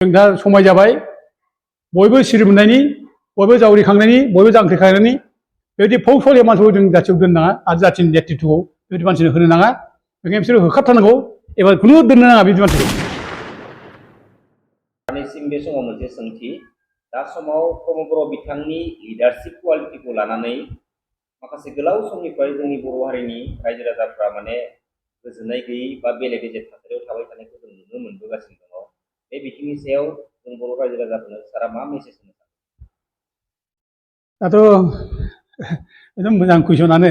जों दा समाय जाबाय बयबो सिरि मोननायनि बयबो जावरिखांनायनि बयबो जांख्रिखांनायनि बेबायदि फौसलिया मानसिखौ जों जाथियाव दोननो नाङा आरो जाथिनि नेतृत्वखौ बेबायदि मानसिनो होनो नाङा बेखायनो बिसोरो होखारथारनांगौ एबा खुनु दोननो नाङा बिदि मानसिखौ। सानैसिम बे समाव मोनसे सोंथि दा समाव प्रमद बर' बिथांनि लिडारशिप क्वालिटिखौ लानानै माखासे गोलाव समनिफ्राय जोंनि बर' हारिनि रायजो राजाफ्रा माने गोजोननाय गैयै बा बेले बेजे थासारियाव थाबाय थानायखौ जों नुनो मोनबोगासिनो दङ। बे बिथिंनि सायाव जों बर' रायजो राजाफोरनो सारा मा मेसेज होनो सानो? दाथ' एकदम मोजां कुइसनानो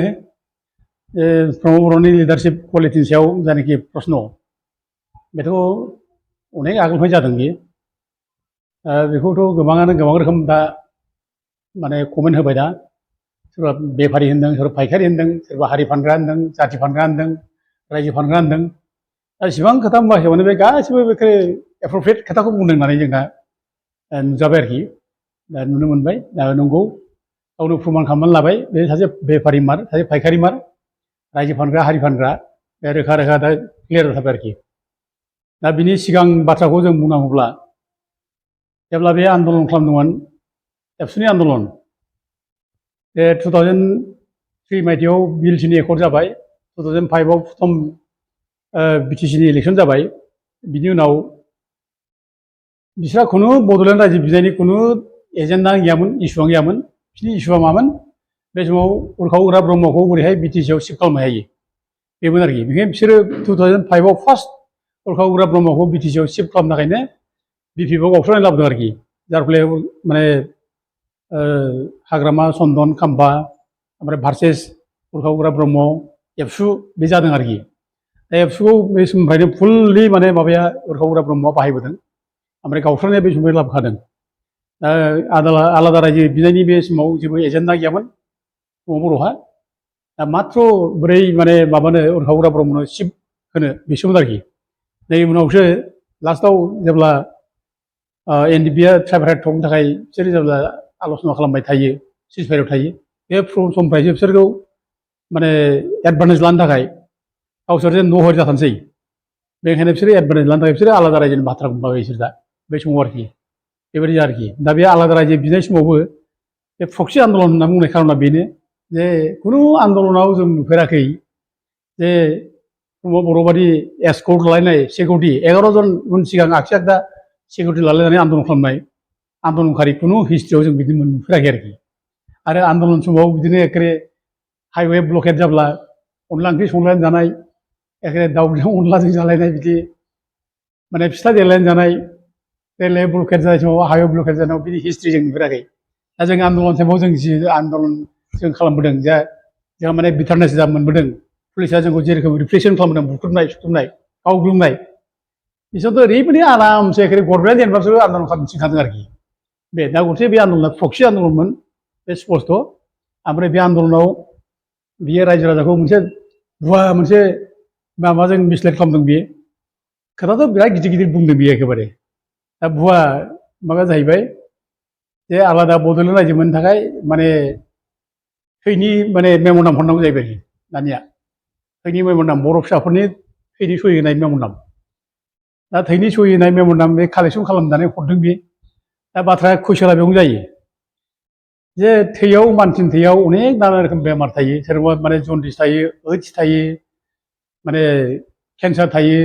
प्रमद बर'नि लिडारशिप क्वालिटिनि सायाव जायनाखि प्रश्न बेथ' अनेक आगोलनिफ्राय जादों बेयो बेखौथ' गोबाङानो गोबां रोखोम दा माने कमेन्ट होबाय दा सोरबा बेफारि होनदों सोरबा फायखारि होनदों सोरबा हारि फानग्रा होनदों जाथि फानग्रा होनदों रायजो फानग्रा होनदों दा एसेबां खोथा बुंबाय बे गासिबो बेखौ एप्रप्रियेट खोथाखौ बुंदों होननानै जोंहा नुजाबाय आरोखि दा नुनो मोनबाय दा नंगौ गावनो प्रमान खालामनानै लाबाय बे सासे बेफारिमार सासे फायखारिमार रायजो फानग्रा हारि फानग्रा बे रोखा रोखा दा क्लियार जाथारबाय आरोखि। दा बिनि सिगां बाथ्राखौ जों बुंनांगौब्ला जेब्ला बे आन्दलन खालामदोंमोन एबसुनि आन्दलन बे 2003 मायथाइयाव बिएलसिनि एकर्ड जाबाय 2005आव प्रथम बिटिसिनि इलेक्सन जाबाय बिनि उनाव बिस्रा खुनु बड'लेण्ड रायजो बिनायनि खुनु एजेन्डा गैयामोन इस्युआनो गैयामोन बिसोरनि इस्युआ मामोन बे समाव उरखाव उग्रा ब्रह्मखौ बोरैहाय बिटिसिआव शिफ्ट खालामनो हायो बेमोन आरोखि बेखायनो बिसोरो 2005आव फार्स्ट उरखाव उग्रा ब्रह्मखौ बिटिसिआव शिफ्ट खालामनो थाखायनो बिपिएफआव गावस्रानानै लाबोदों आरोखि जार फले माने हाग्रामा चन्दन खाम्बा ओमफ्राय भार्सेस उरखाव उग्रा ब्रह्म एबसु बे जादों आरोखि दा एबसुखौ बे समनिफ्रायनो फुललि माने माबाया उरखाव उग्रा ब्रह्मआ बाहायबोदों ओमफ्राय गावस्रानाया बे समनिफ्राय लाबोखादों। आलादा रायजो बिनायनि बे समाव जेबो एजेन्डा गैयामोन प्रमद बर'हा दा माथ्र बोरै माने माबानो उरखाव उग्रा ब्रह्मनो शिफ्ट होनो बेसोमोन आरोखि नै उनावसो लास्टआव जेब्ला एनडिएफबिआ ट्राइबाराइट थंनो थाखाय बिसोरो जेब्ला आल'सना खालामबाय थायो सिजफायाराव थायो बे समनिफ्रायसो बिसोरखौ माने एडभान्टेज लानो थाखाय गावसोरजों नहर जाथारसै बेनिखायनो बिसोरो एडभान्टेज लानो थाखाय बिसोरो आलादा रायजोनि बाथ्रा बुंबाय बिसोर दा बे समाव आरोखि बेबायदि आरोखि दा बे आलादा रायजो बिनाय समावबो बे प्रक्सि आन्दलन होनना बुंनाय खारना बेनो जे खुनु आन्दलनाव जों नुफेराखै जे प्रमद बर' बादि एस्कर्ट लालायनाय सिकिउरिटि 11 जन उन सिगां आगसि आगदा सिकिउरिटि लालायनानै आन्दलन खालामनाय आन्दलनखारि खुनु हिस्ट्रियाव जों बिदि नुफेराखै आरोखि आरो आन्दलन समाव बिदिनो एखेबारे हाइवे ब्लकेट जाब्ला अनला ओंख्रि संलायनानै जानाय एखेबारे दाउजों अनलाजों जालायनाय बिदि माने फिथा देलायनानै जानाय रेलवे ब्लकेट जानाय समाव हाइवे ब्लकेट जानायाव बिदि हिस्ट्रि जों नुफेराखै दा जों आन्दलन टाइमाव जों जि आन्दलन जों खालामबोदों जोंहा माने बिटारनेस जा मोनबोदों पुलिसा जोंखौ जेरोखोम रिप्रेसन खालामदों बुख्रुबनाय सुख्रुबनाय गावग्लुंनाय बिसोरथ' ओरैबायदि आरामसे एखेबारे गरब्राया जेनेबासो आन्दलन खालामथिंखादों आरोखि बे दा गथे बे आन्दलना प्रक्सि आन्दलनमोन बे स्पस्ट' ओमफ्राय बे आन्दलनाव बियो रायजो राजाखौ मोनसे भुवा मोनसे माबाजों मिसलेट खालामदों बियो खोथाथ' बिराद गिदिर गिदिर बुंदों बियो एखेबारे दा भुवा माबा जाहैबाय जे आलादा बड'लेण्ड रायजो मोननो थाखाय माने थैनि माने मेम'रान्डाम हरनांगौ जाहैबाय दानिया थैनि मेम'रान्डाम बर' फिसाफोरनि थैनि सहि होनाय मेम'रान्डाम दा थैनि सहि होनाय मेम'रान्डाम बे कालेक्सन खालामनानै हरदों बे दा बाथ्राया कुइसना बेयावनो जायो जे थैयाव मानसिनि थैयाव अनेक नाना रोखोम बेमार थायो सोरबा माने जन्दिस थायो ओइड्स थायो माने केन्सार थायो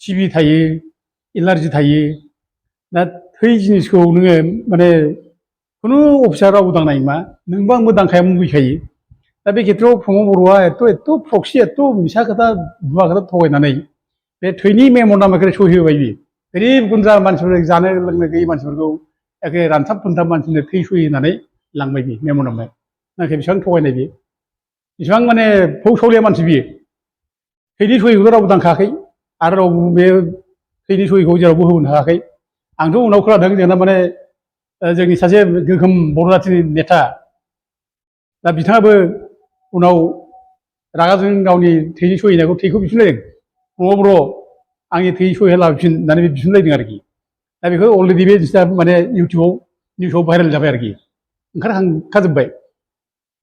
टिबि थायो एलार्जि थायो दा थै जिनिसखौ नोङो माने खुनु अफिसार रावबो दांनाय नङा नोंबो आंबो दांखाया मुगैखायो दा बे खेत्रआव प्रमद बर'आ एथ' प्रक्सि एथ' मिसा खोथा भुवा खोथा थगायनानै बे थैनि मेम'रान्डामखौ सहि होबाय बियो गोरिब गुन्द्रा मानसिफोर जानो लोंनो गैयै मानसिफोरखौ एखे रानथाब फोनथाब मानसिनो थै सहि होनानै लांबाय बियो मेम'रान्डामआव नाथाय बेसेबां थगायनाय बियो बेसेबां माने फौसावलिया मानसि बियो थैनि सहिखौथ' रावबो दांखायाखै आरो रावबो बे थैनि सहिखौ जेरावबो होबोनो हायाखै आंथ' उनाव खोनादों जोंना माने जोंनि सासे गोगोम बर' जाथिनि नेता दा बिथाङाबो उनाव रागाजों गावनि थैनि सहि होनायखौ थैखौ बिफिनलायदों प्रमद बर' आंनि थै सहि लाबोफिन होननानै बिफिनलायदों आरोखि दा बेखौ अलरेडि बे जिनिसा माने इउटुबाव निउसाव भाइरेल जाबाय आरोखि ओंखारखाजोब्बाय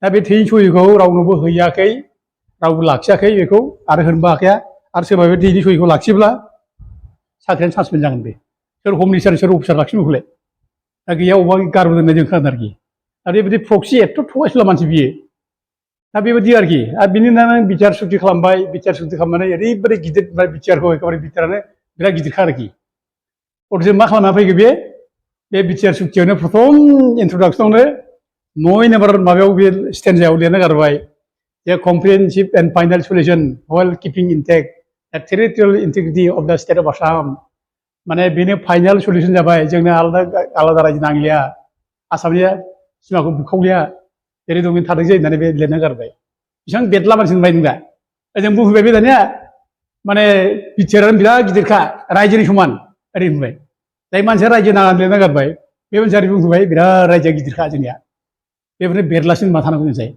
दा बे थैनि सहिखौ रावनोबो हैयाखै रावबो लाखियाखै बेखौ आरो होनोबो हाखाया आरो सोरबा बे थैनि सहिखौ लाखियोब्ला साख्रियानो सासपेन्ड जागोन बे सोर हम मिनिस्टार सोर अफिसार लाखिनो बेखौलाय दा गैया अबा गारबोदोंना जों खोनादों आरोखि दा बेबायदि प्रक्सि एथ' थगायसुला मानसि बियो दा बेबायदि आरोखि आरो बिनि उनाव बिटिआर सुक्ति खालामबाय बिटिआर सुक्ति खालामनानै ओरैबायदि गिदिर बिटिआरखौ एखेबारे बिटिआरानो बिराद गिदिरखा आरोखि अथ'जों मा खालामना फैखो बे बिटिआर सुक्तियावनो प्रथम इन्ट्रडाक्सनावनो 9 नाम्बार माबायाव बे स्टेन्जायाव लिरना गारबाय जे comprehensive and final solution while keeping intact the territorial integrity of the state of Assam माने बेनो फाइनाल सलिउसन जाबाय जोंनो आलादा आलादा रायजो नांलिया आसामनि सिमाखौ बुखावलिया जेरै दं थादों जायो होननानै बे लिरना गारबाय बेसेबां बेदला मानसि होनबाय नों दा ओजों बुंफैबाय बे दानिया माने बिटिआरानो बिराद गिदिरखा रायजोनि समान ओरै बुंबाय जाय मानसिया रायजो नाङा लिरना गारबाय बे मानसिया ओरै बुंफैबाय बिराद रायजोआ गिदिरखा जोंनिया बेफोरनो बेरलासिन मा थानांगौ जोंसाय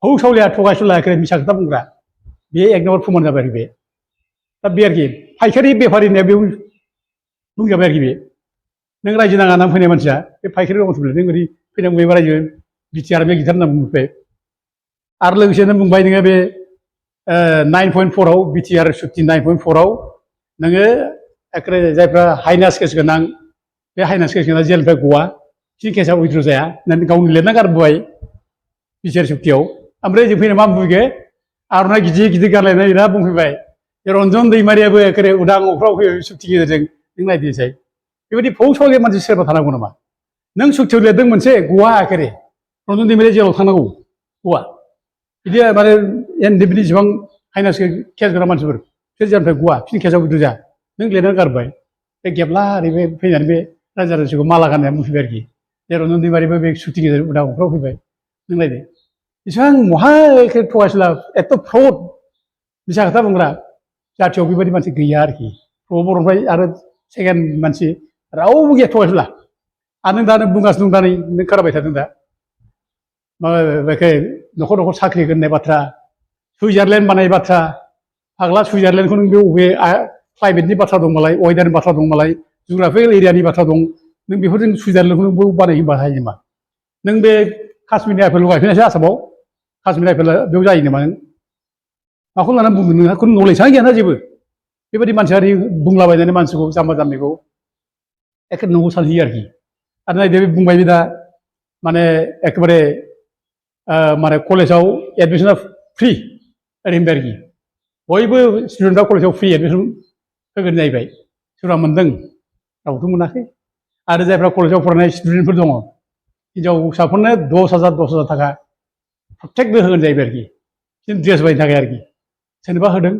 हौ सावलिया थगायसुला मिसा खोथा बुंग्रा बे एक नाम्बार प्रमान जाबाय आरोखि बे दा बे आरोखि फायखारि बेफारि होननाया बेयाव बुंजाबाय आरोखि बे नों रायजो नाङा होननानै फैनाय मानसिया बे फायखारि रावखौ नों ओरै फैनांगौ बे रायजो बिटिआर बे गिदिर होनना बुंबाय आरो लोगोसेनो बुंबाय नोङो बे 9.4 आव बिटिआर सुक्ति 9.4 आव नोङो एखे जायफ्रा हाइनास केस गोनां बे हाइनास केस गोनां जेलनिफ्राय गवा बिसोरनि केसा उइथ्र' जाया होननानै गावनो लिरना गारबोबाय बिटिआर सुक्तियाव ओमफ्राय जों फैना मा बुंफैखो आर'नाइ गिदिर गिदिर गानलायनानै बिराद बुंफैबाय रन्जन दैमारियाबो एखे उदां अख्राव फैबाय सुक्ति गेजेरजों नों नायदिनोसै बेबायदि फौसावलि मानसि सोरबा थानांगौ नामा नों सुक्तियाव लिरदों मोनसे गवा एखे रन्जन दैमारिया जेलाव थांनांगौ गवा बिदि माने बिनि जेसेबां हाइनास केस गोनां मानसिफोर बिसोर जेलनिफ्राय गवा बिसोरनि केसा उइथ्र' जाया नों लिरनानै गारबाय बे गेबला ओरै फैनानै बे रायजो राजाखौ माला गाननाया बुंफैबाय आरोखि जे रन्जन दैमारिबो बे सुक्ति गेजेरजों उदां अख्राव फैबाय नों नायदो बेसेबां महा एखे थगायसुला एथ' फ्रड मिसा खोथा बुंग्रा जाथियाव बेबायदि मानसि गैया आरोखि बर'निफ्राय आरो सेकेन्ड मानसि रावबो गैया थगायसुला आरो नों दा बुंगासिनो दं दा नों खोनाबाय थादों दा बेखौ न'खर न'खर साख्रि होननाय बाथ्रा सुइजारलेण्ड बानाय बाथ्रा फाग्ला सुइजारलेण्डखौ नों बे बबे क्लाइमेटनि बाथ्रा दं मालाय वेदारनि बाथ्रा दं मालाय जुग्राफिकेल एरियानि बाथ्रा दं नों बेफोरजों सुइजारलेण्डखौ नों बानायनो बाहायो नामा नों बे काश्मीरनि आपेल गायफैनायसो आसामाव काश्मीर आपेला बेयाव जायो नामा नों माखौ लानानै बुंदों नोंहा खुनु नलेजआनो गैयाना जेबो बेबायदि मानसिया बुंलाबायनानै मानसिखौ जाम्बा जाम्बिखौ एखे नंगौ सानहैयो आरोखि आरो नायदो बे बुंबाय दा माने एखेबारे माने कलेजाव एडमिसना फ्रि ओरै होनबाय आरोखि बयबो स्टुडेन्टआ कलेजाव फ्रि एडमिसन होगोन जाहैबाय सोरबा मोन्दों रावबोथ' मोनाखै आरो जायफ्रा कलेजाव फरायनाय स्टुडेन्टफोर दङ हिनजावसाफोरनो 10,000 थाखा प्रत्येकबो होगोन जाहैबाय आरोखि बिदिनो ड्रेस बायनो थाखाय आरोखि सोरनोबा होदों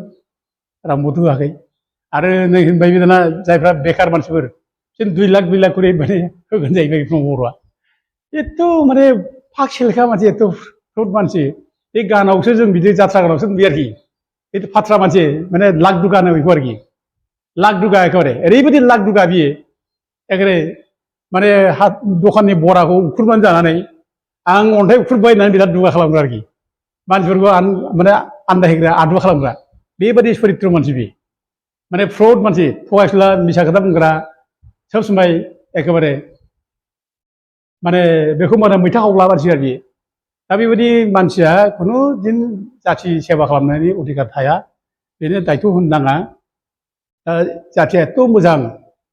रावबोथ' होआखै आरो नै होनबाय दाना जायफ्रा बेखार मानसिफोर बिसोर 2 लाख खरि माने होगोन जाहैबाय बर'आ एथ' माने फागसिलखा मानसि एथ' फ्रड मानसि बे गानावसो जों बिदि जात्रा गानावसो नुयो आरोखि बे फाथ्रा मानसि माने लाख दुगा होनो बेखौ आरोखि लाख दुगा एखेबारे ओरैबायदि लाख दुगा बियो एखेबारे माने दखाननि बराखौ उखुरनानै जानानै आं अन्थाइ उखुरबाय होननानै बिराद दुगा खालामग्रा आरोखि मानसिफोरखौ माने आन्दायहोग्रा आदुवा खालामग्रा बेबायदि सरित्र मानसि बे माने फ्रड मानसि थगायसुला मिसा खोथा बुंग्रा सब समाय एखेबारे माने बेखौ माने मैथा खावग्ला मानसि आरोखि दा बेबायदि मानसिया खुनु दिन जाथि सेवा खालामनायनि अधिकार थाया बेनो दायथ' होनो नाङा जाथिया एथ' मोजां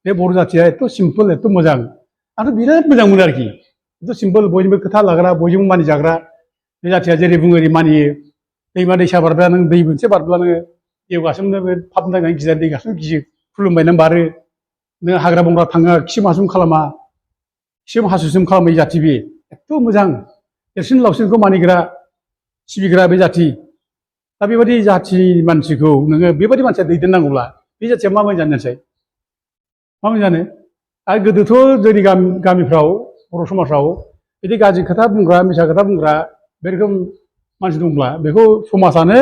बे बर' जाथिया एथ' सिम्पोल एथ' मोजां आंथ' बिराद मोजां मोनो आरोखि एथ' सिम्पोल बयनिबो खोथा लाग्रा बयजोंबो मानिजाग्रा बे जाथिया जेरै बुङो ओरै मानियो दैमा दैसा बारब्ला नों दै मोनसे बारब्ला नोङो दैयाव गासोमनो बे फाप नांनानै गिजा दै गासोमनो गियो खुलुमबायनानै बारो नों हाग्रा बंग्रा थाङा खिसोम हासुम खालामा खिसोम हासुसोम खालामै जाथि बे एथ' मोजां देरसिन लावसिनखौ मानिग्रा सिबिग्रा बे जाथि दा बेबायदि जाथि मानसिखौ नोङो बेबायदि मानसिया दैदेननांगौब्ला बे जाथिया मा मोजां जानोसै मा मोजां जानो आरो गोदोथ' जोंनि गामिफ्राव बर' समाजाव बिदि गाज्रि खोथा बुंग्रा मिसा खोथा बुंग्रा बे रोखोम मानसि दंब्ला बेखौ समाजानो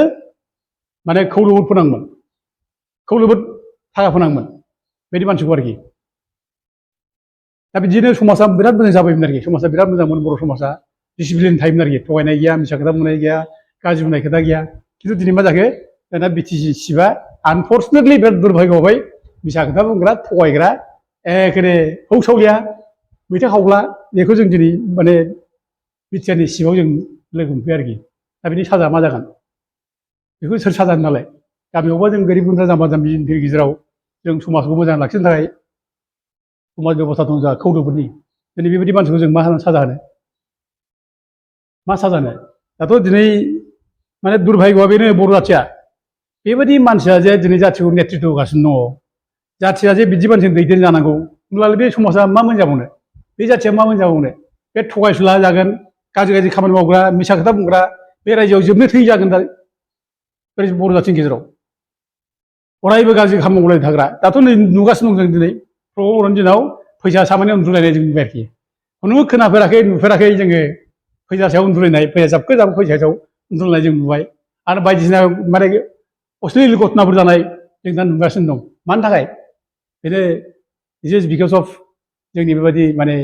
माने खौलोबोद फोनांगोन खौलोबोद थाखा फोनांगोन बिदि मानसिखौ आरोखि दा बिदिनो समाजा बिराद मोजां जाबायमोन आरोखि समाजा बिराद मोजांमोन बर' समाजा डिसिप्लिन थायोमोन आरोखि थगायनाय गैया मिसा खोथा बुंनाय गैया गाज्रि बुंनाय खोथा गैया खिन्थु दिनै मा जाखो दाना बिटिसि सिबा आनफर्चुनेटलि बिराद दुर्भाग्य हबाय मिसा खोथा बुंग्रा थगायग्रा एखेबारे हौसावलिया मैथा खावग्ला बेखौ जों दिनै माने बिटिआरनि सिङाव जों लोगो मोनफैयो आरोखि दा बिनि साजा मा जागोन बेखौ सोर साजा होनो नालाय गामियावबा जों गोरिब गुन्द्रा जाम्बा जाम्बिनि गेजेराव जों समाजखौ मोजां लाखिनो थाखाय समाज बेबस्था दं जोंहा कौरबफोरनि दिनै बेबायदि मानसिखौ जों मा साजा होनो मा साजा होनो दाथ' दिनै माने दुर्भाग्यआ बेनो बर' जाथिया बेबायदि मानसिया जे दिनै जाथिखौ नेतृत्व होगासिनो दङ जाथिया जे बिदि मानसिजों दैदेन जानांगौ होमब्लालाय बे समाजा मा मोनजाबावनो बे जाथिया मा मोनजाबावनो बे थगायसुला जागोन गाज्रि गाज्रि खामानि मावग्रा मिसा खोथा बुंग्रा बे रायजोआव जोबनो थैयै जागोन दा बर' जाथिनि गेजेराव अरायबो गाज्रि खामानि मावलायबाय थाग्रा दाथ' नै नुगासिनो दं जों दिनै प्रमद बर'नि दिनाव फैसा सामानि उन्दुलायनाय जों नुबाय आरोखि खुनु खोनाफेराखै नुफेराखै जोङो फैसा सायाव उन्दुलायनाय फैसा जाबखो जाबखो फैसा सायाव उन्दुलायनाय जों नुबाय आरो बायदिसिना माने अश्लील घटनाफोर जानाय जों दा नुगासिनो दं मानि थाखाय बेनो इट इज बिकज अफ जोंनि बेबायदि माने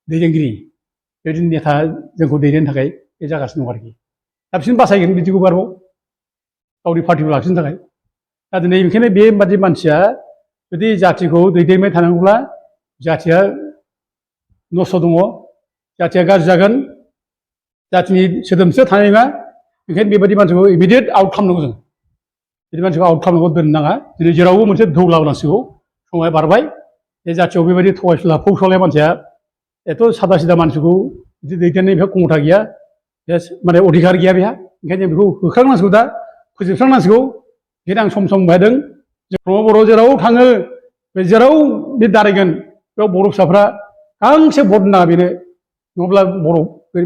दैदेनगिरि बेबायदि नेता जोंखौ दैदेननो थाखाय बे जागासिनो दं आरोखि दा बिसोरनो बासायगोन बिदिखौ आरोबाव गावनि पार्टिखौ लाखिनो थाखाय दा दिनै बेनिखायनो बेबादि मानसिया जुदि जाथिखौ दैदेनबाय थानांगौब्ला जाथिया नस्थ' दङ जाथिया गाज्रि जागोन जाथिनि सोदोमस्रिया थानाय नङा बेखायनो बेबायदि मानसिखौ इमिडियेट आउट खालामनांगौ जों बिदि मानसिखौ आउट खालामनांगौ दोननो नाङा दिनै जेरावबो मोनसे धौ लाबोनांसिगौ समाया बारबाय बे जाथियाव बेबायदि थगायसुला फौसलाय मानसिया एथ' सादा सिदा मानसिखौ बिदि दैदेननाय बेहा खमथा गैया माने अधिकार गैया बेहा ओंखायनो जों बेखौ होखारनांसिगौ दा फोजोबस्रांनांसिगौ बेखायनो आं सम सम बुंदों जे प्रमद बर' जेराव थाङो जेराव बे दारायगोन बेयाव बर' फिसाफ्रा गांसे भट नाङा बेनो नङाब्ला बर'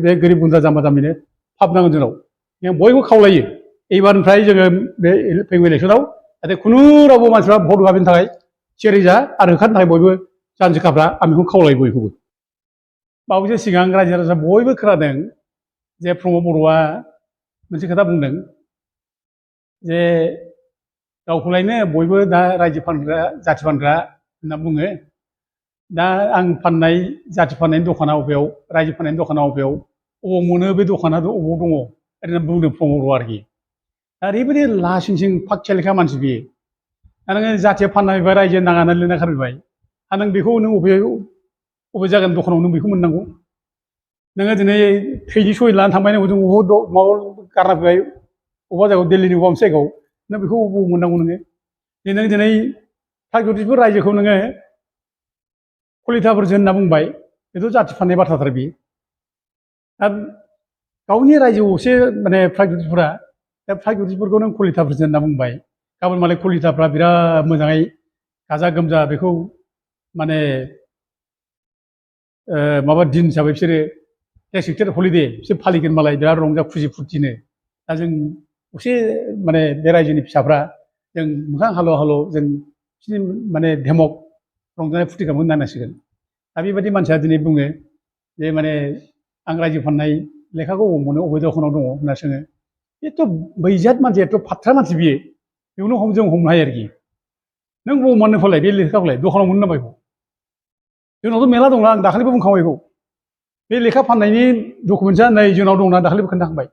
बे गोरिब गुन्द्रा जाम्बा जाम्बिनो हाबनांगोन जोंनाव जों बयबो खावलायो एबारनिफ्राय जोङो बे फैगौ इलेक्सनाव जाहाथे खुनु रावबो मानसिफ्रा भट होआ बेनि थाखाय थियारि जा आरो होखारनो थाखाय बयबो जानजिखाफ्रा आं बेखौ खावलायो बयखौबो बावैसो सिगां रायजो राजा बयबो खोनादों जे प्रमद बर'आ मोनसे खोथा बुंदों जे गावखौलायनो बयबो दा रायजो फानग्रा जाथि फानग्रा होनना बुङो दा आं फाननाय जाथि फाननायनि दखाना बबेयाव रायजो फाननायनि दखाना बबेयाव अबाव मोनो बे दखाना अबाव दङ ओरैनो बुंदों प्रमद बर'आ आरोखि दा ओरैबायदि लासिंसिं फागथियालिखा मानसि बियो दा नोङो जाथिया फाननायबाय रायजो नागारनानै लिरना खारबाय दा नों बेखौ नों बबे जायगानि दखानाव नों बेखौ मोननांगौ नोङो दिनै थैनि सहि लानानै थांबाय नों जों बबाव माबा गारना फैबाय बबेबा जायगायाव दिल्लीनि बबेबा मोनसे जायगायाव नों बेखौ बबाव मोननांगौ नोङो नों दिनै थागिबिफोर रायजोखौ नोङो कलिताफोरजों होनना बुंबाय बेथ' जाथि फाननाय बाथ्राथार बियो दा गावनि रायजोआवसो माने प्राइभेटफोरा दा प्राइभेटफोरखौ नों कलिताफोरजों होनना बुंबाय गाबोन मालाय कलिताफ्रा बिराद मोजाङै गाजा गोमजा बेखौ माने माबा दिन हिसाबै बिसोरो रेसपेक्टेड हलिडे बिसोर फालिगोन मालाय बिराद रंजा खुसि फुर्तिनो दा जों असे माने बे रायजोनि फिसाफ्रा जों मोखां हालौ हालौ जों बिसोरनि माने धेमक रंजानाय फुर्ति खालामनो नांसिगोन दा बेबायदि मानसिया दिनै बुङो जे माने आं रायजो फाननाय लेखाखौ अबाव मोनो अबे दखानाव दङ होनना सोङो एथ' बैजात मानसि एथ' फाथ्रा मानसि बियो बेखौनो जों हमनो हायो आरोखि नों बबाव मोननो फालाय बे लेखाखौलाय दखानाव मोननो नामा बेखौ जोंनावथ' मेला दंना आं दाखालिबो बुंखांबाय बेखौ बे लेखा फाननायनि डकुमेन्टआ नै जोंनाव दंना दाखालिबो खोन्थाखांबाय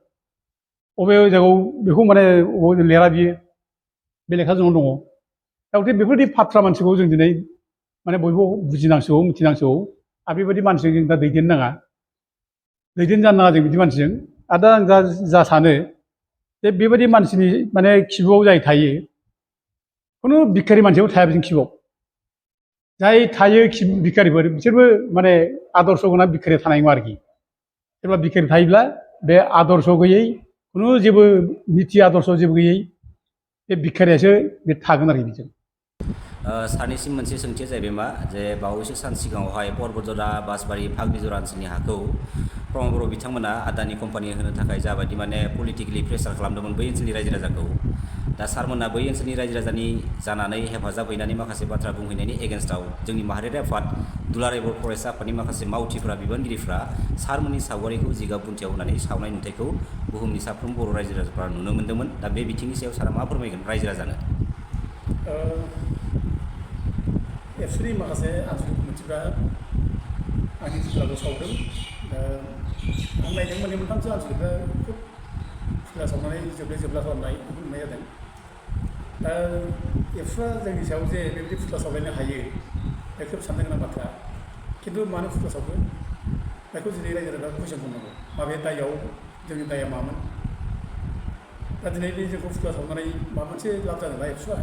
बबे जायगायाव बेखौ माने बबेयाव लिरा बियो बे लेखा जोंनाव दङ दा गथिखे बेफोरबायदि फाथ्रा मानसिखौ जों दिनै माने बयबो बुजिनांसिगौ मिथिनांसिगौ आरो बेबायदि मानसिजों जों दा दैदेन नाङा दैदेन जानो नाङा जों बिदि मानसिजों आरो दा आं जा सानो जे बेबायदि मानसिनि माने खिबुआव जाय थायो खुनु भिखारि मानसियाबो थाया बिदिनो खिबुआव जाय थायो भिखारिफोर बिसोरबो माने आदर्श गोनां भिखारि थानाय नङा आरोखि सोरबा भिखारि थायोब्ला बे आदर्श गैयै खुनु जेबो निति आदर्श जेबो गैयै बे भिखारियासो बे थागोन आरोखि बिजों सानैसिम मोनसे सोंथिया जाहैबाय मा जे बावैसो सान सिगाङावहाय परबतजरा बासबारि फागबिजरा ओनसोलनि हाखौ प्रमद बर' बिथांमोना आदानि कम्पानि होनो थाखाय जाबायदि माने पलिटिकेलि प्रेसार खालामदोंमोन बै ओनसोलनि रायजो राजाखौ दा सारमोना बै ओनसोलनि रायजो राजानि जानानै हेफाजाब हैनानै माखासे बाथ्रा बुंहैनायनि एगेन्स्टआव जोंनि माहारियारि आफाद दुलाराय बर' फरायसा आफादनि माखासे मावथिफ्रा बिबानगिरिफ्रा सारमोननि सावगारिखौ जिगाब बुन्थियाव होनानै सावनाय नुथायखौ बुहुमनि साफ्रोम बर' रायजो राजाफ्रा नुनो मोन्दोंमोन दा बे बिथिंनि सायाव सारा मा फोरमायगोन रायजो राजानो एबसुनि माखासे आनसलिक कमिटिफ्रा आंनि फुथुलाखौ सावदों आं नायदों मोननै मोनथामसो आनसलिकफ्रा खोब फुथुला सावनानै जोबला खालामनाय बेखौ नुनाय जादों दा एबसुआ जोंनि सायाव जे बेबायदि फुथुला सावलायनो हायो बे खोब साननो गोनां बाथ्रा खिन्थु मानो फुथुला सावखो बेखौ दिनै रायजो राजाफ्रा कुइसन खालामनांगौ माबे दायाव जोंनि दाया मामोन दा दिनै बे जोंखौ फुथुला सावनानै माबा मोनसे लाब जादोंना एबसुआ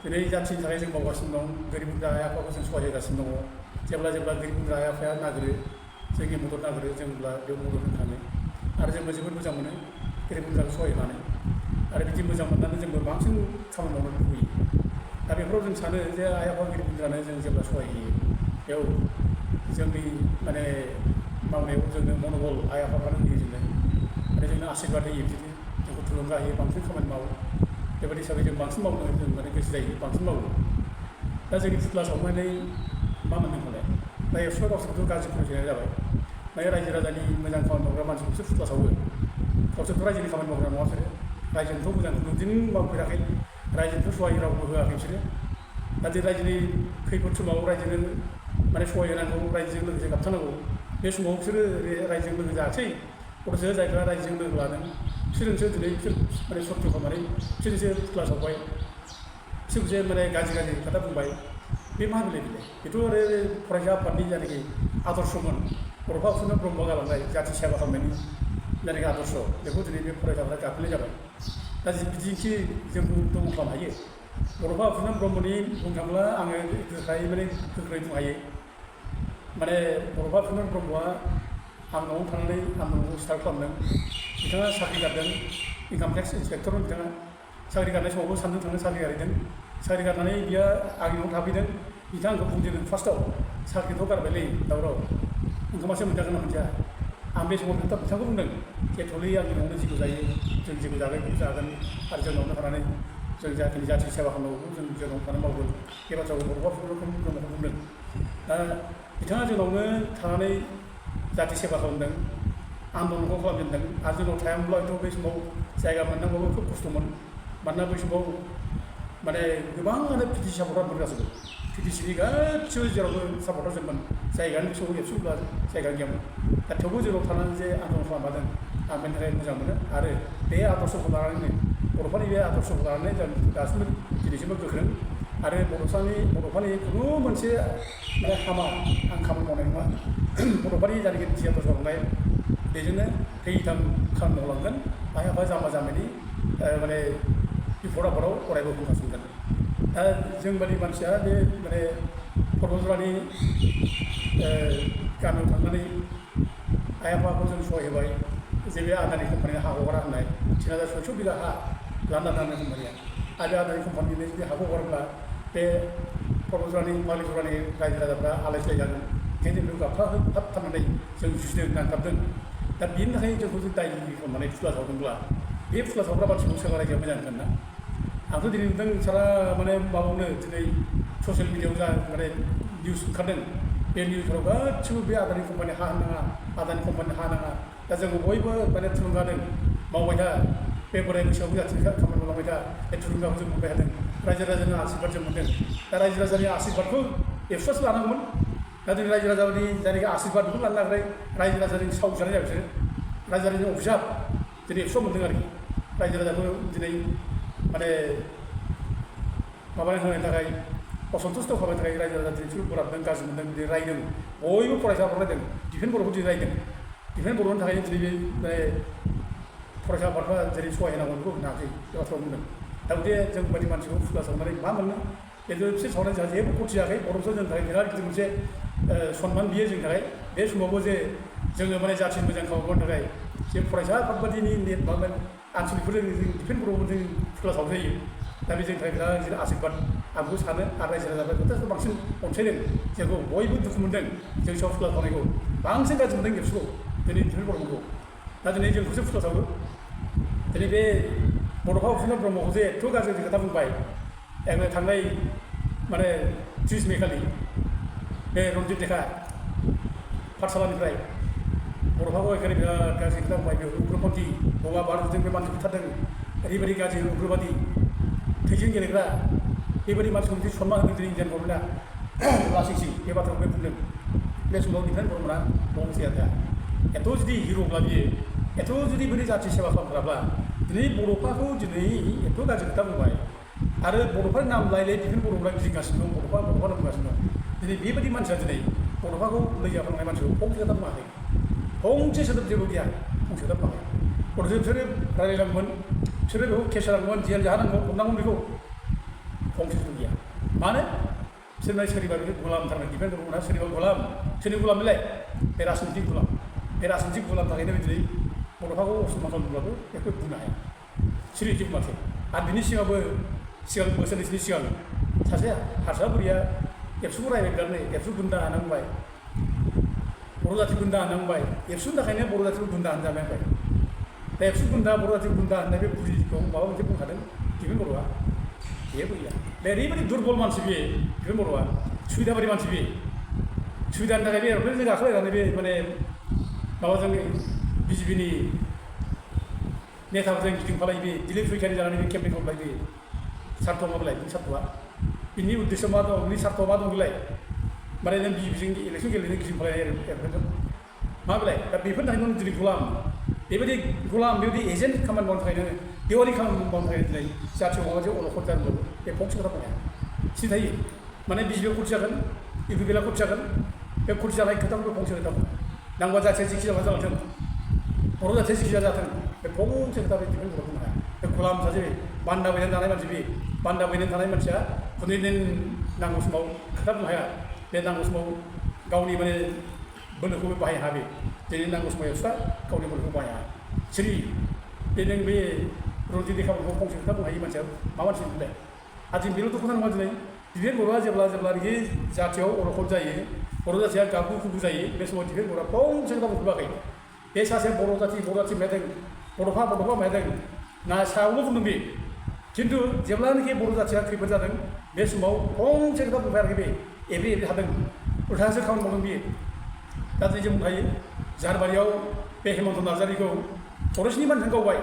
दिनै जाथिनि थाखाय जों मावगासिनो दं गोरिब गुन्द्रा आइ आफाखौ जों सहाय होगासिनो दङ जेब्ला गोरिब गुन्द्रा आइ आफाया नागिरो जोंनि मदद नागिरो जों अब्ला बेयाव मदद होनो थाङो आरो जोंबो जोबोद मोजां मोनो गोरिब गुन्द्राखौ सहाय होनानै आरो बिदि मोजां मोननानै जोंबो बांसिन खामानि मावनो लुबैयो दा बेफोराव जों सानो जे आइ आफा गोरिब गुन्द्रानो जों जेब्ला सहाय होयो बेयाव जोंनि माने मावनायाव जोंनो मन'बल आइ आफाफ्रानो होयो जोंनो आरो जोंनो आशीर्बाद होयो बिदिनो जोंखौ थुलुंगा होयो बांसिन खामानि मावो बेबायदि हिसाबै जों बांसिन मावनो जों माने गोसो जायो बांसिन मावो दा जोंनि फुथुला सावनानै मा मोनदों मालाय दा एबसुआ गावसोरथ' गाज्रि फोरोंनाय जाबाय माने रायजो राजानि मोजां खामानि मावग्रा मानसिखौसो फुथुला सावो गावसोरथ' रायजोनि खामानि मावग्रा नङा बिसोरो रायजोनिथ' मोजां नुदिन मावफेराखै रायजोनिथ' सहाय रावबो होआखै बिसोरो दा जे रायजोनि खैफोद समाव रायजोनो माने सहाय होनांगौ रायजोजों लोगोसे गाबथानांगौ बे समाव बिसोरो रायजोजों लोगो जायासै गथ'सो जायफ्रा रायजोजों लोगो लादों बिसोरजोंसो दिनै बिसोर माने सत्य खालामनानै बिसोरजोंसो फुथुला सावबाय बिसोरखौसो माने गाज्रि खोथा बुंबाय बे मा होनलाय बिलाय बेथ' आरो फरायसा आफादनि जायनाखि आदर्शमोन बड'फा उपेन्द्र ब्रह्मआ गालांनाय जाथि सेबा खालामनायनि जायनाखि आदर्श बेखौ दिनै बे फरायसाफोरा गाफिननाय जाबाय दा बिदिखि जों दङ खालामनो हायो बड'फा उपेन्द्र ब्रह्मनि बुंनो थाङोब्ला आङो गोख्रोङै बुंनो हायो माने बड'फा उपेन्द्र ब्रह्मआ आं न'आव थांनानै आं न'आव स्टार्ट खालामदों बिथाङा साख्रि गारदों इनकाम टेक्स इन्सपेक्टरमोन बिथाङा साख्रि गारनाय समावबो सानदों थांनो साख्रि गारहैदों साख्रि गारनानै बियो आंनि न'आव थाफैदों बिथाङा आंखौ बुंदों फार्स्टआव साख्रिथ' गारबायलै दावराव ओंखामासो मोनजागोन ना मोनजाया आं बे समाव बिथांखौ बुंदों एथ'लै आंनि न'आवनो जिखौ जायो जों जेखौ जागोन बेखौ जागोन आरो जोंनावनो थानानै जों जाखिनि जाथि सेबा खालामनांगौ जों जोंनाव थानानै मावगोन बे बाथ्राखौ बड'फा उपेन्द्र ब्रह्मखौ बुंदों दा बिथाङा जोंनावनो थानानै जाथि सेबा खालामदों आन्दलनखौ खालामजेनदों आरो जोंनाव थायामोनब्लाथ' बै समाव जायगा मोननांगौबो खोब खस्थ'मोन मानोना बै समाव माने गोबाङानो पिटिसि सापर्टार मोनगासिनो पिटिसिनि गासिबो जेरावबो सापर्टारजोंमोन जायगानि बे समाव एबसुब्ला जायगा गैयामोन दा थेवबो जोंनाव थानानै जे आन्दलन खालामदों आं बेनि थाखाय मोजां मोनो आरो बे आदर्शखौ लानानैनो बड'फानि बे आदर्शखौ लानानै जों दासिमबो दिनैसिमबो गोख्रों आरो बड'फानि खुनु मोनसे माने हामा आं खामानि मावनाय नङा बड'फानि जायनाखि जि आदर्श लानाय बेजोंनो थैथां खामानि मावलांगोन आइ आफा जाम्बा जाम्बिनि माने बिफद आफदाव अरायबो बुंगासिनगोन दा जों बादि मानसिया बे माने पर्बतजरानि गामियाव थांनानै आइ आफाखौ जों सहाय होबाय जे बे आदानि कम्पानिनि हा हगारा होननाय 3600 बिगा हा लान्दा दाननाय कम्पानिया आरो आदानि कम्पानिनि जुदि हाखौ हगारोब्ला बे पर्बतजरानि बालिजरानि रायजो राजाफ्रा आलाय सिलाय जागोन ओंखायनो जों गाबथाबथारनानै जों जुजिदों नांथाबदों दा बेनि थाखाय जोंखौ जों दायनिगिरि खालामनानै फुथुला सावदोंब्ला बे फुथुला सावग्रा मानसिखौ सोरबा रायजोआ मोजां होनगोन ना आंथ' दिनै नुदों सारा माने माबायावनो दिनै ससियेल मिडियायाव जा माने निउस ओंखारदों बे निउसफोराव गासिबो बे आदानि कम्पानि हा नाङा आदानि कम्पानि हा नाङा दा जोंखौ बयबो माने थुलुंगा होदों मावबाय था बे बोराय बैसोआव जाथिनि खामानि मावलांबाय था बे थुलुंगाखौ जों मोनबाय थादों रायजो राजानि आशीर्बाद जों मोन्दों दा रायजो राजानि आशीर्बादखौ एबसुआसो लानांगौमोन दा दिनै रायजो राजानि जायनाखि आशीर्बाद बेखौ लानो नागिरनाय रायजो राजानि साव जानाय जाबाय बिसोरो रायजो राजानि अभिशाप दिनै एबसुआ मोन्दों आरोखि रायजो राजाखौ दिनै माने माबानानै होनायनि थाखाय असन्तुष्ट खालामनो थाखाय रायजो राजा दिनै बोराबदों गाज्रि मोन्दों दिनै रायदों बयबो फरायसाफोर रायदों डिफेन बर'खौ दिनै रायदों डिफेन बर'नि थाखाय दिनै बे माने फरायसा आफादफ्रा जेरै सहाय होनांगौ बेखौ होनो हायाखै बे बाथ्राखौ बुंदों दा बे जों बायदि मानसिखौ फुथुला सावनानै मा मोननो बेजों बिसोर सावनाय जोंहा जेबो खथि जायाखै बर'फोरा जोंनि थाखाय बिराद गिदिर मोनसे सनमान बियो जोंनि थाखाय बे समावबो जे जोङो माने जाथिनि मोजां खामानि थाखाय जे फरायसा आफादबादिनि नेट माबा आनसलिकफोरजों जों डिफेन बर'खौ जों फुथुला सावजायो दा बे जोंनि थाखाय बिराद गिदिर आशीर्बाद आं बेखौ सानो आरो रायजो राजाफ्रा जथेस्थ' बांसिन अनसायदों जोंखौ बयबो दुखु मोनदों जों सायाव फुथुला सावनायखौ बांसिन गाज्रि मोनदों एबसुखौ दिनै डिफेन बर'खौ दा दिनै जोंखौसो फुथुला सावो दिनै बे बड'फा उपेन्द्र ब्रह्मखौ जे एथ' गाज्रि खोथा बुंबाय एखदम थांनाय माने 30 मे खालि बे रन्जित देखा पाठशालानिफ्राय बड'फाखौ एखादि बिराद गाज्रि खोथा बुंबाय बे उग्रपन्थी गंगा भारतजों बे मानसिखौ बुथारदों ओरैबायदि गाज्रि उग्रबादि थैजों गेलेग्रा बेबायदि मानसिखौ बिदि सनमान होदों दिनै इन्डियान गभर्नमेन्टआ लासिंसिं बे बाथ्राखौ बे बुंदों बे समाव डिफेन बर'मोना बुंसै आरो एथ' जुदि हिर'ब्ला बियो एथ' जुदि बोरै जाथि सेबा खालामग्राब्ला दिनै बड'फाखौ दिनै एथ' गाज्रि खोथा बुंबाय आरो बड'फानि नाम लायलाय डिफेन बर'फ्रा गिदिंगासिनो दं बड'फा बुंगासिनो दं दिनै बेबायदि मानसिया दिनै बड'फाखौ लैया खालामनाय मानसिखौ फंसे खोथा बुङाखै फंसे सोदोब जेबो गैया फंसे खोथा बुङाखै गथ'जों बिसोरो रायलायनांगौमोन बिसोरो बेखौ केस होनांगौमोन जेल जाहोनांगौमोन हमनांगौमोन बेखौ फंसेबो गैया मानो सोरबा सोरनिबा गुलाम थारमाने डिपेन्ड दङ ना सोरनिबा गुलाम सोरनि गुलाम बेलाय बे राजनितिक गुलाम थाखायनो दिनै बड'फाखौ असमान खालामब्लाबो बेखौ बुंनो हाया सिरि जोब माथो आरो बिनि सिगांबो सिगां बोसोरनैसोनि सिगां सासे हारसा बुरिया एबसुखौ रायबाय एबसु गुन्दा होनांबाय बर' जाथि गुन्दा होनांबाय एबसुनि थाखायनो बर' जाथिखौ गुन्दा होनजाबाय दा एबसु गुन्दा बर' जाथि गुन्दा होननाय बे बुजिखौ माबा मोनसे बुंखादों दिपेन बर'आ बेबो गैया बे ओरैबायदि दुरबल मानसि बे दिपेन बर'आ सुबिदाबारि मानसि बे सुबिदानि थाखाय बे एर'प्लेनजों गाखोलायनानै बे माने माबाजों बिजेपिनि नेताफोरजों गिदिंफालाय बे दिलीप सैखारि जानानै बे केम्पेन खालामलाय बे सार्थ माबालाय बिनि सार्थ'आ बिनि उद्देश्य मा दं बिनि सार्थ'आ मा दं बेलाय माने नों बिजेपिजों इलेक्सन गेलेनो गिदिंफालाय एर'प्लेनजों मा बेलाय दा बेफोरनि थाखायनो दिनै बेबायदि बेबायदि एजेन्ट खामानि मावनो थाखायनो देवारि खामानि मावनो थाखाय दिनै जाथियाव माबा मोनसे अलखद जादोंब्लाबो बे फंसे खोथा बुंनाया सिन्थायो माने बिजेपिआव खथि जागोन इउपिपिएलआ खथि जागोन बे खथि जानाय खोथाखौ फंसे खोथा बुङो नांगौबा जाथिया जिखि जाबा जालांथों बर' जाथिया जिखि जाथों बे फंसे खोथा बे दिपेन बर'आ बुंनो हाया बे गुलाम सासे बान्दा बायनानै थानाय मानसि बे बान्दा बायनानै थानाय मानसिया खुनु दिन नांगौ समाव खोथा बुंनो हाया बे नांगौ समाव गावनि माने बोलोखौबो बाहायनो हाया बे दिनै नांगौ समाव एक्सट्रा गावनि बोलोखौ बाहायनो हाया सिरि बे नों बे रनजित लेखाफोरखौ फंसे खोथा बुंनो हायि मानसिया मा मानसि मोनलाय आरो जों बेल' दुखु नङा दिनै दिपेन बर'आ जेब्लानोखि जाथियाव अलखद जायो बर' जाथिया गाबु गुबु जायो बे समाव दिपेन बर'आ फंसे खोथा बुंफेराखै बे सासे बर' जाथि मायदों बड'फा मायदों ना सायावल' बुंदों बे खिन्थु जेब्लानोखि बर' जाथिया खैफोद जादों बे समाव फंसे खोथा बुंफेराखै बे एब्रे थादों उल्थासो खामानि मावदों बियो दा दिनै जों बुंखायो जारबारियाव बे हेमन्त नार्जारिखौ फरेस्टनि मानसिजों गावबाय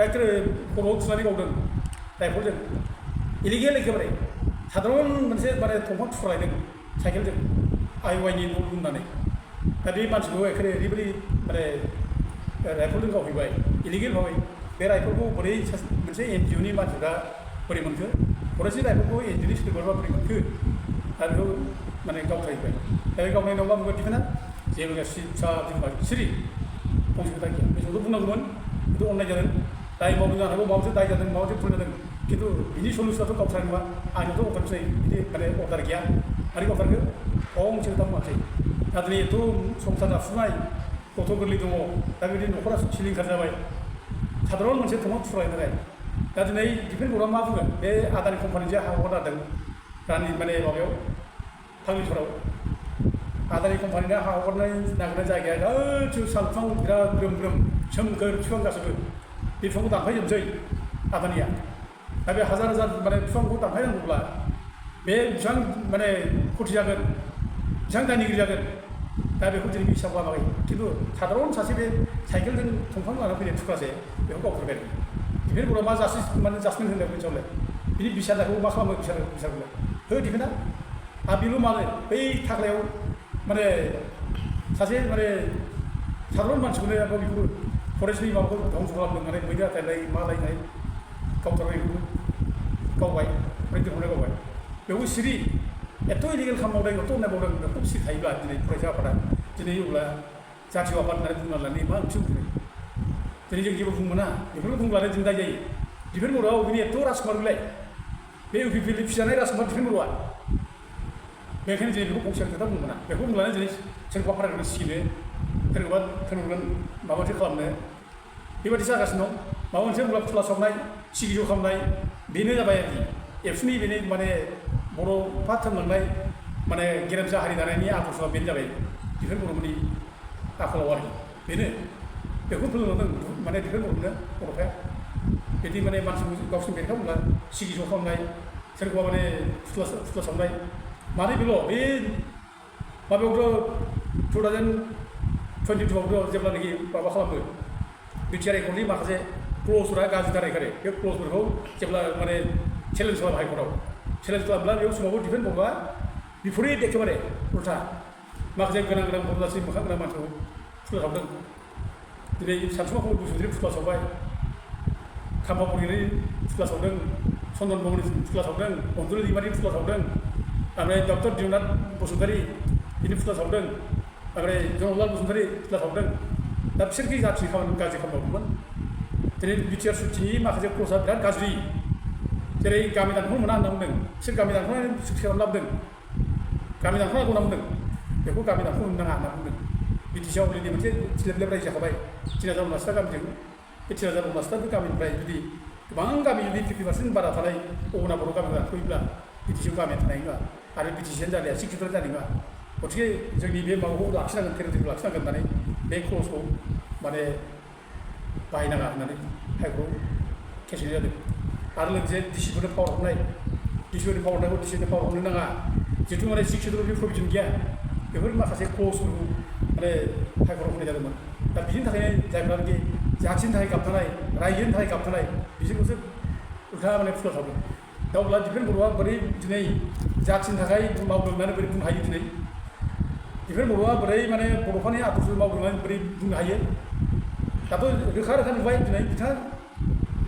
एखेबारे खर'आव थुनानै गावदों राइफलजों इलिगेल एखेबारे साधारन मोनसे माने दंफां थुख्रायदों साइकेलजों आइवाइनि न' लुनानै दा बे मानसिखौ एखेबारे ओरैबायदि माने राइफलजों गावहैबाय इलिगेल भाबै बे राइफलखौ बोरै मोनसे एनजिअनि मानसिफ्रा बोरै मोनखो फरेस्टनि राइफलखौ एनजिअनि सोद्रोमाफ्रा बोरै मोनखो दा बेखौ माने गावथारहैबाय दा बे गावनाय नङा बुंबाय दिपेना जेबो गैया सिरि फंसे खोथा गैया बे समावथ' बुंनांगौमोन खिन्थु अननाय जादों दाय मावदों जानो हागौ माबा मोनसे दाय जादों माबा मोनसे भुल जादों खिन्थु बिनि सलुसनाथ' गावथारनाय नङा आंनियावथ' गावथारनोसै बिदि माने अर्डार गैया आरो गावथारखो फंसे खोथा बुङासै दा दिनै एथ' संसार जाफुनाय गथ' गोरलै दङ दा बिदि न'खरा सिलिंखार जाबाय साधारन मोनसे दंफां थुख्रायनो थाखाय दा दिनै दिपेन बर'आ मा बुंगोन बे आदानि कम्पानिजों हा हगार जादों रानि माने माबायाव फाग्लिफोराव आदानि कम्पानिनो हा हगारनाय नागिरनाय जायगाया गासैबो साल बिफां बिराद ग्रोम ग्रोम सोमखोर बिफां गासैबो बे बिफांखौ दानफायजोबसै आदानिया दा बे हाजार माने बिफांखौ दानफायनांगौब्ला बे बेसेबां माने खथि जागोन बेसेबां दायनिगिरि जागोन दा बेखौ दिनै हिसाब लामाखै खिन्थु साधारन सासे बे साइकेलजों दंफां लानानै फैनाय थुख्रासे बेखौ गावथारबाय दिपेन बर'आ मा जास्टमेन्ट होनदों मिथियावलाय बिनि बिसारखौ मा खालामो बिसारखौलाय हो दिपेना आरो बेल' मानो बै थाग्रायाव माने सासे माने साधारन मानसिखौनो बेखौ फरेस्टनि माबाखौ धंस खालामदों माने मैदेर आथायनाय मा लायनाय गावथारबाय बेखौ गावबाय ओमफ्राय दोनहरनाय गावबाय बेवबो सिरि एथ' इलिगेल खालामबावदों एथ' अननाय बावदों बेखौ सिरि थायोब्ला दिनै फरायसा आफादा दिनै अब्ला जातीय आफाद होननानै बुंना लानानै मा ओंथि बुंनो दिनै जों जेबो बुंनो मोना बेफोरखौ बुंब्लानो जों दाय जायो दिपेन बर'आ अबेनि एथ' राजकुमार बिलाय बे इउपिपिएलनि फिजानाय राजकुमार दिपेन बर'आ बेखायनो दिनै बेखौ फंसे खोथा बुंनो मोना बेखौ बुंब्लानो दिनै सोरखौबा फरायनो सिगिनो सोरखौबा थोनहरगोन माबा मोनसे खालामनो बेबायदि जागासिनो दं माबा मोनसे होनब्ला फुस्ला सावनाय सिगिजौ खालामनाय बेनो जाबाय आरोखि एबसुनि बेनो माने बर'फा थोनलांनाय माने गेरेमसा हारि दानायनि आदर्शआ बेनो जाबाय दिपेन बर'मोननि आखलाव आरोखि बेनो बेखौ फोरोंलांदों माने दिपेन बर'नो बर'फाया बिदि माने मानसिखौ गावसोरनि बेरेखा बुंब्ला सिगिजौ खालामनाय सोरखौबा माने फुस्ला सावनाय माने बेल' बे माबायावथ' 2022आवथ' जेब्लानाखि माबा खालामो बिटिआर एकर्डनि माखासे क्ल'जफोरा गाज्रि जानायखाय बे क्ल'जफोरखौ जेब्ला माने चेलेन्ज खालामो हाइकर्टआव चेलेन्ज खालामब्ला बेयाव समावबो दिपेन बर'आ बिपरित एखेबारे उल्था माखासे गोनां बर' जाथि मोखां गोनां मानसिखौ फुस्ला सावदों दिनै सानसुमा बसुमतारी फुस्ला सावबाय खाम्फा बरगयारि फुस्ला सावदों चन्दन ब्रह्मनि फुस्ला सावदों अनजलि दैमारिनि फुस्ला सावदों ओमफ्राय डक्टर दिउनाथ बसुमतारी बिनि फुस्ला सावदों ओमफ्राय जनरलाल बसुमतारी फुस्ला सावदों दा बिसोरखि जाथि खामानि गाज्रि खालामबावदोंमोन दिनै बिटिआर सुक्तिनि माखासे क्ल'जआ बिराद गाज्रि जेरै गामि दानखौनो मोना होनना बुंदों बिसोर गामि दानखौनो सुक्ति खालामना बुंदों गामि दानखौ नांगौ होनना बुंदों बेखौ गामि दानखौ होनो नाङा होनना बुंदों बिटिसिआव अलरेडि मोनसे थिलेबलेब रायजो जाखाबाय 3000 मास्टार गामिजों बे 3000 मास्टारफोर गामिनिफ्राय जुदि गोबां गामि जुदि 50% बारा थानाय अबना बर' गामिखौ दानख'योब्ला बिटिसिआव गामिया थानाय नङा आरो बिटिसिआनो जानाया 60% जानाय नङा गतिके जोंनि बे माबाखौ लाखिनांगोन टेरिटरिखौ लाखिनांगोन होननानै बे क्लजखौ माने बाहायनाङा होननानै हाइकर्टआव केस होनाय जादों आरो लोगोसे डिसिफोरनो पावार हरनाय डिसिफोरनि पावार हरनायखौ डिसिफोरनो पावार हरनो नाङा जिहेतु माने 60% प्रभिजन गैया बेफोर माखासे क्लजफोरखौ माने हाइकर्टआव होनाय जादोंमोन दा बिनि थाखायनो जायफ्रानोखि जाथिनि थाखाय गाबथानाय रायजोनि थाखाय गाबथानाय बिसोरखौसो उल्था माने फुस्लाथारदों दा अब्ला दिपेन बर'आ बोरै दिनै जाथिनि थाखाय मावदों होननानै बोरै बुंनो हायो दिनै दिपेन बर'आ बोरै माने बर'फोरनि आदर्श मावदों होननानै बोरै बुंनो हायो दाथ' रोखा रोखा नुबाय दिनै बिथाङा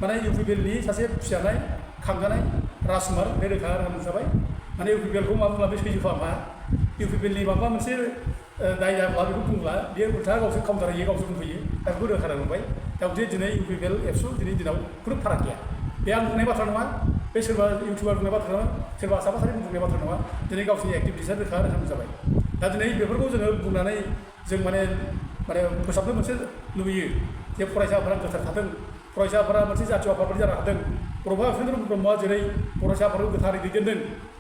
माने इउपिपिएलनि सासे फिसानाय खांजानाय राजकुमार बे रोखा रोखा नुजाबाय माने इउपिपिएलखौ मा बुंब्ला बे सैज्य खालामा इउपिपिएलनि माबा मोनसे दाय जाब्ला बेखौ बुंब्ला बे उल्था गावसोर काउन्टार होयो गावसोर बुंफैयो दा बेखौ रोखा नुबाय दा बिदि दिनै इउपिपिएल एबसु दिनैनि दिनाव खुनु फाराग गैया बे आं बुंनाय बाथ्रा नङा बे सोरबा इउटुबार बुंनाय बाथ्रा नङा सोरबा साफासारि बुंनाय बाथ्रा नङा दिनै गावसोरनि एक्टिभिटिसआ रोखा रोखा नुजाबाय दा दिनै बेफोरखौ जोङो बुंनानै जों माने फोसाबनो मोनसे लुबैयो जे फरायसाफोरा गोथार थाथों फरायसाफोरा मोनसे जातीय आफादफोर जानो हाथों प्रभा उपेन्द्र ब्रह्मआ जेरै फरायसाफोरखौ गोथारै दैदेनदों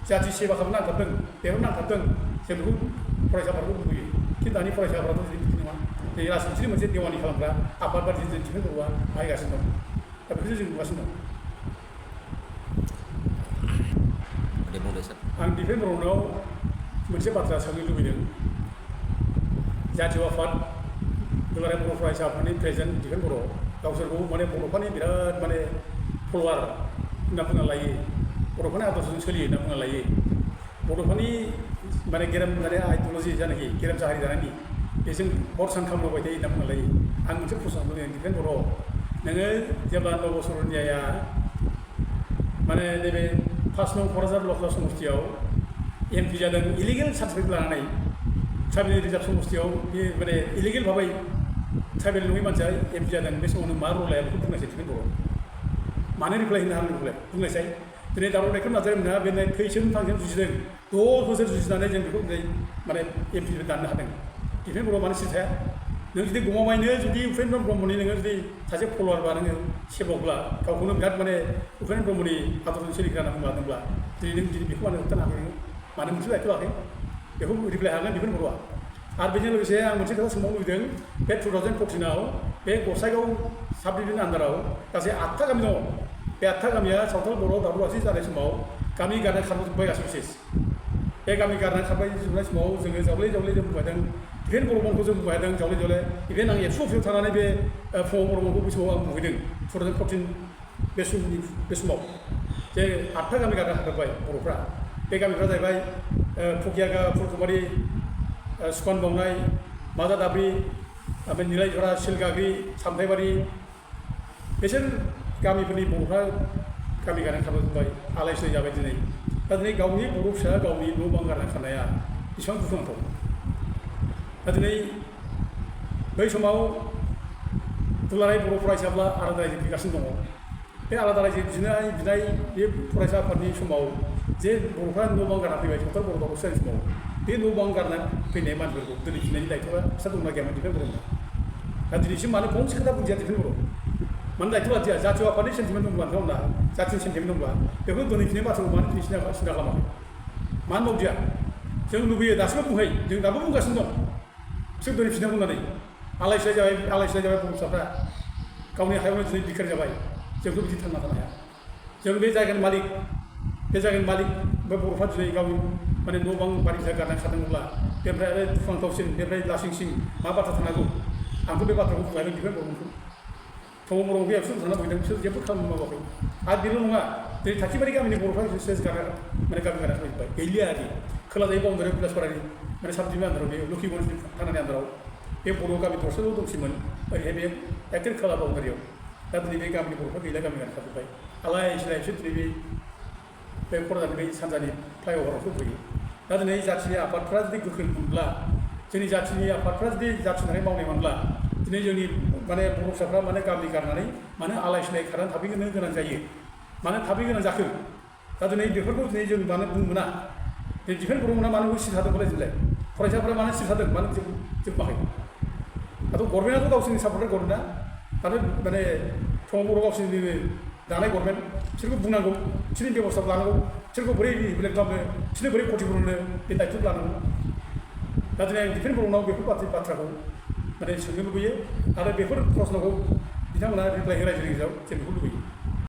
जाथि सेबा खालामनो नांथारदों बेयाव नांथारदों जों बेखौ फरायसाफोरखौ लुबैयो खिन्थु दानि फरायसाफोराथ' बिदि नङा जोंनि राजखान्थिनि मोनसे देवानि खालामग्रा आफाद बायदि जों दिपेन बर'आ बाहायगासिनो दं दा बेखौसो जों नुगासिनो दं आं दिपेन बर'नाव मोनसे बाथ्रा सोंनो लुबैदों जातीय आफाद दुलाराय बर' फरायसा आफादनि प्रेसिडेन्ट दिपेन बर' गावसोरखौ माने बर'फोरनि बिराद माने फल'वार होनना बुंना लायो बर'फोरनि आदर्शजों सोलियो होनना बुंना लायो बर'फोरनि माने गेरेम माने आइडिअलजि जानाखि गेरेमसा हारि जानायनि बेजों हर सान खालामबोबाय थायो होनना बुंना लायो आं मोनसे प्रश्न खालामदों दिपेन बर' नोङो जेब्ला नब सरनियाया माने नैबे 5 नं क'क्राझार लकसभा समस्तियाव एमपि जादों इलिगेल सार्टिफिकेट लानानै ट्राइबेल रिजार्भ समस्तियाव बे माने इलिगेल भाबै ट्राइबेल नङै मानसिया एमपि जादों बे समावनो मा रल लाया बेखौ बुंनायसै दिपेन बर' मानो रिप्लाय होनो हागोन बेखौलाय बुंनायसाय दिनै दावराव दैखां नार्जारि मोनहा बे थैसोम थांजों जुजिदों 10 बोसोर जुजिनानै जों बेखौ दिनै माने एमपि दाननो हादों दिपेन बर' मानो सिरि थाया नों जुदि गमामायैनो जुदि उपेन्द्र ब्रह्मनि नोङो जुदि सासे फल'वारबा नोङो सेबकब्ला गावखौनो बिराद माने उपेन्द्र ब्रह्मनि आदर्शजों सोलिग्रा होनना बुंलादोंब्ला दिनै नों दिनै बेखौ मानो होबथानो हाखै नोङो मानो मोनसे दायथ' लाखै बेखौ रिप्लाय हागोन दिपेन बर'आ आरो बेजों लोगोसे आं मोनसे खोथा सोंबावनो लुबैदों बे 2014आव बे गसाइगाव साब डिभिजन आन्दाराव गासै 8था गामि दङ बे 8था गामिया सावथाल बर' दावराव-दावसि जानाय समाव गामि गारनाय खारबोजोब्बाय गासैबो सेस बे गामि गारनाय खारबाय जोबनाय समाव जोङो जावले जावले जों बुंबायदों दिपेन बर'मोनखौ जों बुंबायदों जावले जावले इभेन आं एबसु अफिसाव थानानै बे फुङाव बर'मोनखौ बे समाव आं बुंहैदों 2014 बे समाव जे 8था गामि गारना खारबाय बर'फ्रा बे गामिफ्रा जाहैबाय फकियागा फुलकुमारि सुखान बावनाय माजा दाब्रि ओमफ्राय निलायजरा सिलगाग्रि सामथाइबारि बिसोर गामिफोरनि बर'फ्रा गामि गारना खारबोजोब्बाय आलाय सिलाय जाबाय दिनै दा दिनै गावनि बर' फिसा गावनि न' बां गारना खारनाया बेसेबां दुखुनांथाव दा दिनै बै समाव दुलाराय बर' फरायसाफ्रा आलादा रायजो फैगासिनो दङ बे आलादा रायजो बिनाय बे फरायसा आफादनि समाव जे बर'फ्रा न' बां गारना फैबाय सावथाल बर' दावराव जानाय समाव बे न' बां गारना फैनाय मानसिफोरखौ दोनहैफिननायनि दायथ'आ फिसा दंना गैयामोन दिपेन बर'मोन दा दिनैसिम मानो फंसे खोथा बुंदिया दिपेन बर' मानो दायथ' लादिया जातीय आफादनि सेन्टिमेन्ट दंब्ला नोंथांमोना जातिनि सेन्टिमेन्ट दंब्ला बेखौ दोनहैफिननाय बाथ्राखौ मानो दिनै सिन्था खालामाखै मानो मावदिया जों लुबैयो दासिमबो बुंहै जों दाबो बुंगासिनो दं बिसोर दोनहैफिननांगौ होननानै आलाय सिलाय जाबाय बर' फिसाफ्रा गावनि हायावनो दिनै बिखार जाबाय जोंथ' बिदि थांना थानो हाया जों बे जायगानि मालिक बे बर'फ्रा दिनै गावनि माने न' बां बारिसा गारना खारदोंब्ला बेनिफ्राय आरो दुखुनांथावसिन बेनिफ्राय लासिंसिं मा बाथ्रा थानांगौ आंथ' बे बाथ्राखौ बुंलायदों दिपेन बर'मोनखौ थौ बर' बे एबसु थांना फैदों बिसोर जेबो खामानि मावाखै आरो बेल' नङा दिनै थाखिबारि गामिनि बर'फ्रा सेस गारना माने गामि गारना फैजोब्बाय गैलिया आरोखि खोलाजाय बाउन्डारि बिलासपारानि माने साब डिभिजन आन्दाराव बे लखिगन्ज थानानि आन्दाराव बे बर' गामि दरसेल' दंसैमोन ओरैहाय बे एखे खोला बाउन्डारियाव दा दिनै बे गामिनि बर'फ्रा गैला गामि गारना खारजोब्बाय आलाय सिलाय बिसोर दिनै बे क'क्राझारनि बे सानजानि फ्लाइअभारावसो फैयो दा दिनै जाथिनि आफादफ्रा जुदि गोख्रों मोनब्ला जोंनि जाथिनि आफादफ्रा जुदि जाथिनि थाखाय मावनाय मोनब्ला दिनै जोंनि माने बर' फिसाफ्रा माने गामि गारनानै माने आलाय सिलाय खारनानै थाफैनो गोनां जायो मानो थाबै गोनां जाखो दा दिनै बेफोरखौ दिनै जों मानो बुंनो मोना दिफेन बर'मोना मानो सिट थादों कलेजनिलाय फरायसाफोरा मानो सिट थादों मानो जों बाहायो दाथ' गभर्नमेन्टआथ' गावसोरनि सापर्टआव गभर्नमेन्टआ दानो माने समाव बर' गावसोरनि दानाय गभर्नमेन्ट बिसोरखौ बुंनांगौ बिसोरनि बेब'स्थाखौ लानांगौ बिसोरखौ बोरै रिप्लेक्ट खालामनो बिसोरनो बोरै खथिफोर होनो बे दायित्व लानांगौ दा दिनै आं दिफेन बर'नाव बेफोर बाथ्राखौ माने सोंनो लुबैयो आरो बेफोर प्रश्नखौ बिथांमोना रिप्लाइ होनायनि गेजेराव जों बेखौ लुबैयो